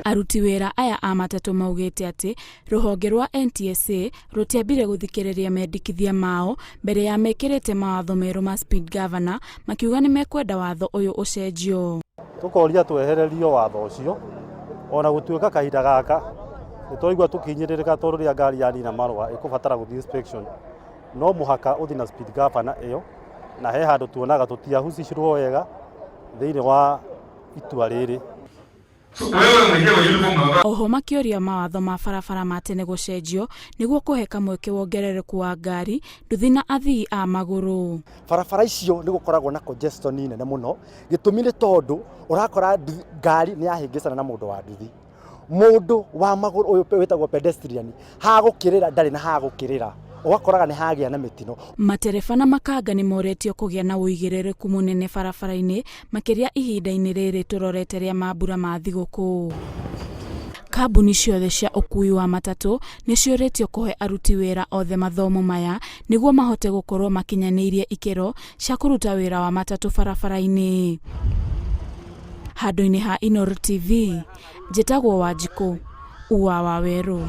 Aruti wĩra aya a matatũ maugĩte atĩ rũhonge rwa NTSA rũtiambire gũthikĩrĩria mendikithia mao mbere ya mekĩrĩte mawatho merũ ma speed governor, makiuga nĩ mekwenda watho ũyũ ũcenjio. Tũkoria twehererio watho ũcio ona gũtuĩka kahinda gaka nĩ twaigua tũkinyĩrĩrĩka tondũ rĩrĩa ngari yanina marũa ĩkũbatara gũthiĩ inspection no mũhaka ũthiĩ na speed governor ĩyo, na he handũ tuonaga tũtiahusishirwo wega thĩinĩ wa itua rĩrĩ. Oho makĩũria mawatho ma barabara ma tene gũcenjio nĩguo kũhe kamweke wongerereku wa ngari, nduthi na athii a magũrũ. Barabara icio nĩ gũkoragwo na congestion nene mũno, gĩtũmi nĩ tondũ ũrakora ngari nĩ yahĩngĩcana na mũndũ wa nduthi. Mũndũ wa magũrũ ũyũ wĩtagwo pedestrian, ha gũkĩrĩra ndarĩ na ha gũkĩrĩra, ũgakoraga nĩ hagĩa na mĩtino. Matereba na makanga nĩ moretio kũgĩa na ũigĩrĩrĩku mũnene barabara-inĩ makĩria ihinda-inĩ rĩrĩ tũrorete rĩa mambura ma thigũkũ. Kambuni ciothe cia ũkui wa matatũ nĩ ciũrĩtio kũhe aruti wĩra othe mathomo maya nĩguo mahote gũkorwo makinyanĩirie ikĩro cia kũruta wĩra wa matatũ barabara-inĩ. Handũ-inĩ ha Inooro TV, njĩtagwo Wanjikũ, Ua Wawerũ.